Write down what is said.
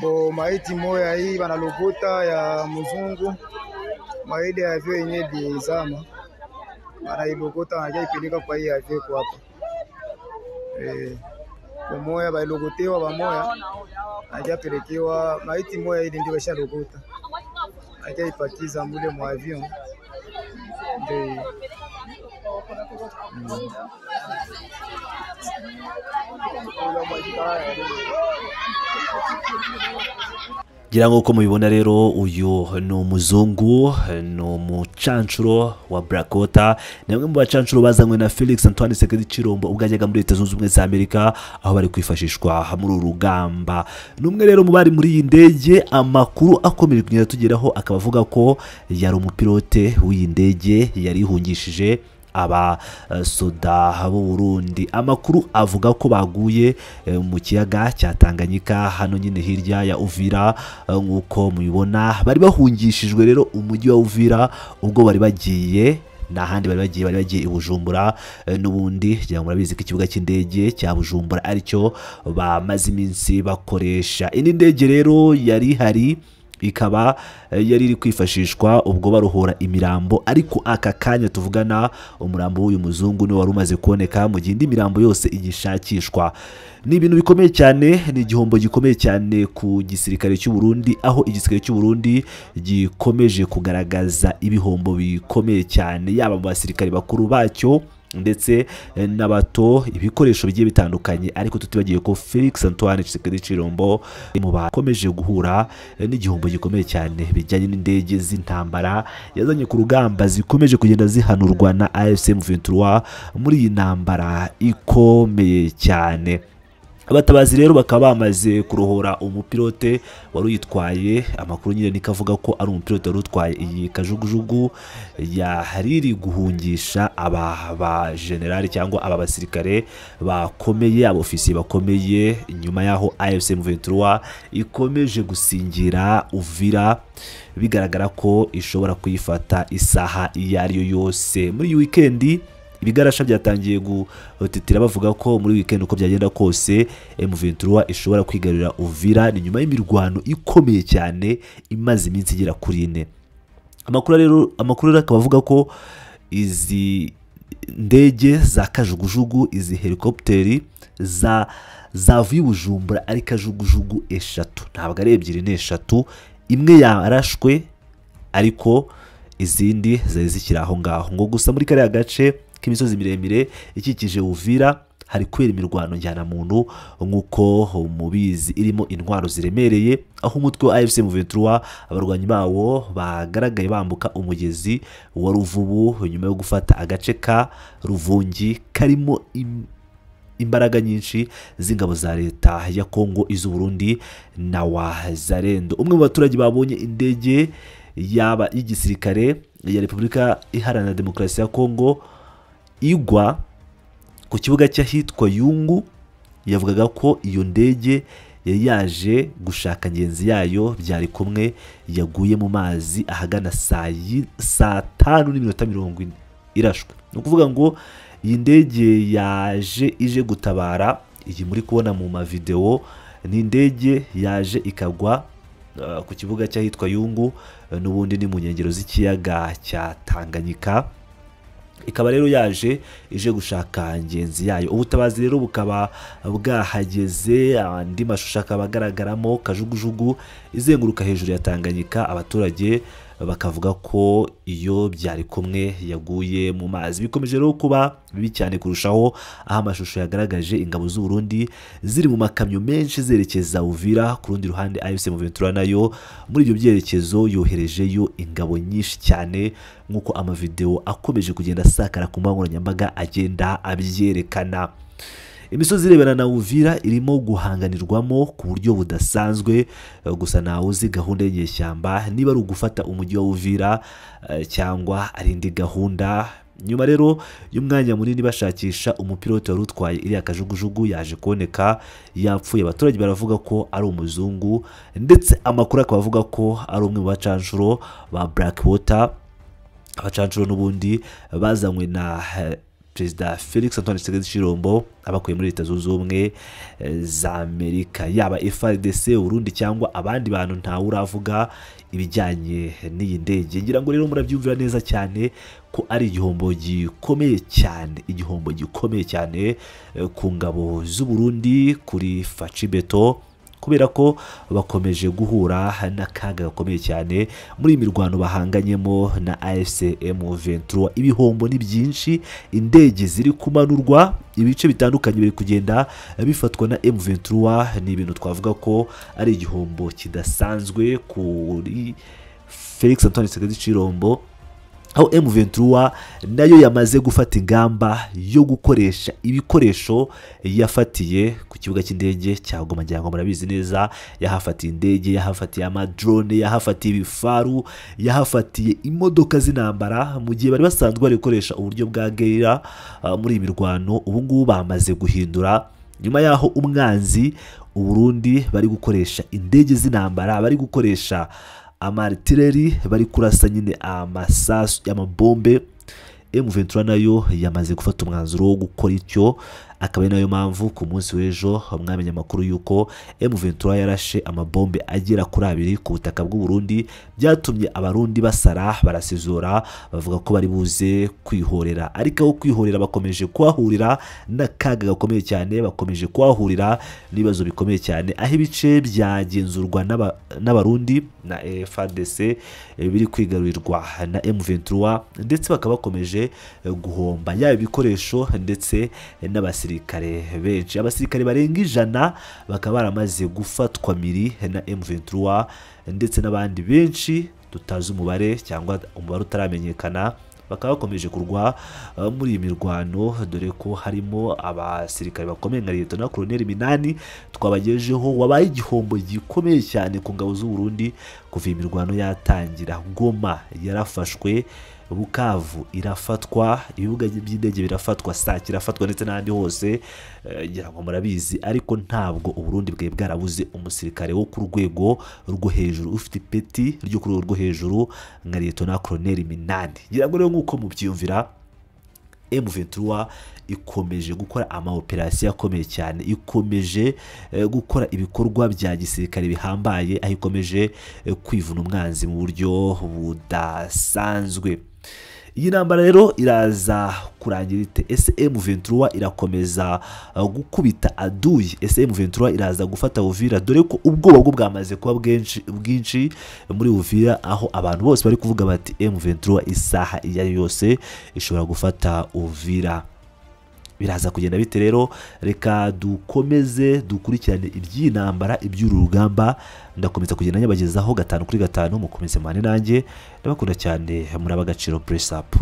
Bo maiti moya hii banalokota ya mzungu maili ya avion yenye ilizama, banailokota wanaja kwa hii avion kwa hapa. Bomoya bailokotewa bamoya ajapelekewa maiti moya ile ndio bashalokota ajaipakiza mule mwa avion ndio. Ngira ngo uko mubibona rero uyu ni umuzungu, ni umucancuro wa Blackwater, ni bamwe mu bacancuro bazanywe na Felix Antoine Tshisekedi Tshilombo ubwo yajyaga muri Leta Zunze Ubumwe za Amerika, aho bari kwifashishwa muri uru rugamba. Ni umwe rero mu bari muri iyi ndege, amakuru akomeje kugenda tugeraho akaba avuga ko yari umupilote w'iyi ndege yari ihungishije aba soda b'u Burundi. Amakuru avuga ko baguye mu kiyaga cya Tanganyika hano nyine hirya ya Uvira, nkuko mubibona bari bahungishijwe rero umujyi wa Uvira ubwo bari bagiye n'ahandi bari bagiye i Bujumbura. N'ubundi ngira ngo murabizi ko ikibuga cy'indege cya Bujumbura aricyo bamaze iminsi bakoresha. Indi ndege rero yari hari ikaba yari iri kwifashishwa ubwo baruhora imirambo, ariko aka kanya tuvugana umurambo w'uyu muzungu niwe wari umaze kuboneka, mu gihe indi mirambo yose igishakishwa. Ni ibintu bikomeye cyane, ni igihombo gikomeye cyane ku gisirikare cy'u Burundi, aho igisirikare cy'u Burundi gikomeje kugaragaza ibihombo bikomeye cyane, yaba mu basirikare bakuru bacyo ndetse n'abato, ibikoresho bigiye bitandukanye. Ariko tutibagiye ko Felix Antoine Tshisekedi Tshilombo mu bakomeje guhura n'igihombo gikomeye cyane bijyanye n'indege z'intambara yazanye ku rugamba zikomeje kugenda zihanurwa na AFC M23 muri iyi ntambara ikomeye cyane. Abatabazi rero bakaba bamaze kurohora umupilote wari uyitwaye. Amakuru nyine nikavuga ko ari umupilote wari utwaye iyi kajugujugu yariri guhungisha aba ba generali cyangwa aba basirikare bakomeye, abofisiye bakomeye, nyuma yaho AFC M23 ikomeje gusingira Uvira, bigaragara ko ishobora kuyifata isaha iyo ari yo yose. Muri iyi weekend ibigarasha byatangiye gutitira bavuga ko muri weekend uko byagenda kose M23 ishobora kwigarurira Uvira, ni nyuma y'imirwano ikomeye cyane imaze iminsi igera kuri ine. Amakuru akaba avuga ko izi ndege za kajugujugu, izi helicopteri zavuye Bujumbura ari kajugujugu eshatu, ntabwo ari ebyiri, ni eshatu, imwe yarashwe ariko izindi zari zikiri aho ngaho. Ngo gusa muri kariya gace k'imisozi miremire ikikije Uvira hari kwera imirwano njyana muntu nkuko mubizi, irimo intwaro ziremereye, aho umutwe wa AFC M23 abarwanyi bawo bagaragaye bambuka umugezi wa Ruvubu nyuma yo gufata agace ka Ruvungi karimo imbaraga nyinshi z'ingabo za leta ya Kongo, iz'u Burundi na Wazalendo. Umwe mu baturage babonye indege yaba y'igisirikare ya Repubulika Iharanira Demokarasi ya Kongo igwa ku kibuga cy'ahitwa Yungu yavugaga ko iyo ndege yari yaje gushaka ngenzi yayo byari kumwe yaguye mu mazi ahagana saa 5:40 irashwe. Ni ukuvuga ngo iyi ndege yaje ije gutabara, iyi muri kubona mu mavideo ni indege yaje ikagwa ku kibuga cy'ahitwa Yungu, n'ubundi ni mu nkengero z'ikiyaga cya Tanganyika, ikaba rero yaje ije gushaka ngenzi yayo. Ubutabazi rero bukaba bwahageze, andi mashusho akaba agaragaramo kajugujugu izenguruka hejuru ya Tanganyika, abaturage bakavuga ko iyo byari kumwe yaguye mu mazi. Bikomeje rero kuba bibi cyane kurushaho, aho amashusho yagaragaje ingabo z'u Burundi ziri mu makamyo menshi zerekeza Uvira. Ku rundi ruhande AFC M23 nayo muri ibyo byerekezo yoherejeyo ingabo nyinshi cyane, nkuko amavideo akomeje kugenda asakara ku mbuga nkoranyambaga agenda abyerekana. Imisozi irebana na Uvira irimo guhanganirwamo ku buryo budasanzwe, gusa nawe uzi gahunda y'inyeshyamba niba ari ugufata umujyi wa Uvira cyangwa ari indi gahunda. Nyuma rero y'umwanya munini bashakisha umupilote wari utwaye iriya kajugujugu yaje kuboneka yapfuye. Abaturage baravuga ko ari umuzungu, ndetse amakuru akaba avuga ko ari umwe mu bacanshuro ba Blackwater, abacanshuro n'ubundi bazanywe na Perezida Felix Antoine Tshisekedi Tshilombo abakuye muri Leta Zunze Ubumwe za Amerika. Yaba FARDC, Burundi cyangwa abandi bantu ntawe uravuga ibijyanye n'iyi ndege. Ngira ngo rero murabyumvira neza cyane ko ari igihombo gikomeye cyane, igihombo gikomeye cyane ku ngabo z'u Burundi kuri Facibeto, kubera ko bakomeje guhura n'akaga gakomeye cyane muri iyi mirwano bahanganyemo na AFC M23. Ibihombo ni byinshi, indege ziri kumanurwa, ibice bitandukanye biri kugenda bifatwa na M23. Ni ibintu twavuga ko ari igihombo kidasanzwe kuri Felix Antoine Tshisekedi Tshilombo, aho M23 nayo yamaze gufata ingamba yo gukoresha ibikoresho yafatiye ku kibuga cy'indege cya Goma. Ngira ngo murabizi neza, yahafatiye indege, yahafatiye amadrone, yahafatiye ibifaru, yahafatiye imodoka z'intambara. Mu gihe bari basanzwe bari gukoresha uburyo bwa guerrilla muri iyi mirwano, ubu ngubu bamaze guhindura. Nyuma yaho umwanzi Uburundi bari gukoresha indege z'intambara, bari gukoresha amartireri, bari kurasa nyine amasasu y'amabombe, M23 nayo yamaze gufata umwanzuro wo gukora icyo. Akaba ari nayo mpamvu ku munsi w'ejo mwamenye amakuru yuko M23 yarashe amabombe agera kuri 2 ku butaka bw'u Burundi, byatumye abarundi basara barasizora, bavuga ko bari buze kwihorera. Ariko aho kwihorera bakomeje kuhahurira n'akaga gakomeye cyane, bakomeje kuhahurira n'ibibazo bikomeye cyane, aho ibice byagenzurwa n'abarundi na FARDC biri kwigarurirwa na M23, ndetse bakaba bakomeje guhomba yaba ibikoresho ndetse n'abasirikare benshi. Abasirikare barenga 100 bakaba baramaze gufatwa miri na M23, ndetse n'abandi benshi tutazi umubare cyangwa umubare utaramenyekana bakaba bakomeje kurwa muri iyi mirwano, dore ko harimo abasirikare bakomeye nka Lieutenant Colonel Minani twabagejeho, wabaye igihombo gikomeye cyane ku ngabo z'u Burundi kuva iyi mirwano yatangira. Goma yarafashwe, Bukavu irafatwa, ibibuga by'indege birafatwa, Sake irafatwa, ndetse n'ahandi hose, ngira ngo murabizi. Ariko ntabwo Uburundi bwari bwarabuze umusirikare wo ku rwego rwo hejuru ufite ipeti ryo ku rwego rwo hejuru nka Lieutenant Colonel Minani. Ngira ngo rero nk'uko mubyiyumvira, M23 ikomeje gukora ama operasiyo akomeye cyane, ikomeje gukora ibikorwa bya gisirikare bihambaye, aho ikomeje kwivuna umwanzi mu buryo budasanzwe. Iyi ntambara rero iraza kurangira ite? Ese M23 irakomeza gukubita aduyi? Ese M23 iraza gufata Uvira? Dore ko ubwoba bwo bwamaze kuba bwinshi muri Uvira, aho abantu bose bari kuvuga bati M23 isaha iyo ari yose ishobora gufata Uvira. Biraza kugenda bite rero? Reka dukomeze dukurikirane iby'iyi ntambara, iby'uru rugamba. Ndakomeza kugenda nyabagezaho 5 kuri 5, mukomeze mane nanjye, ndabakunda cyane, muri ab'agaciro. Press up.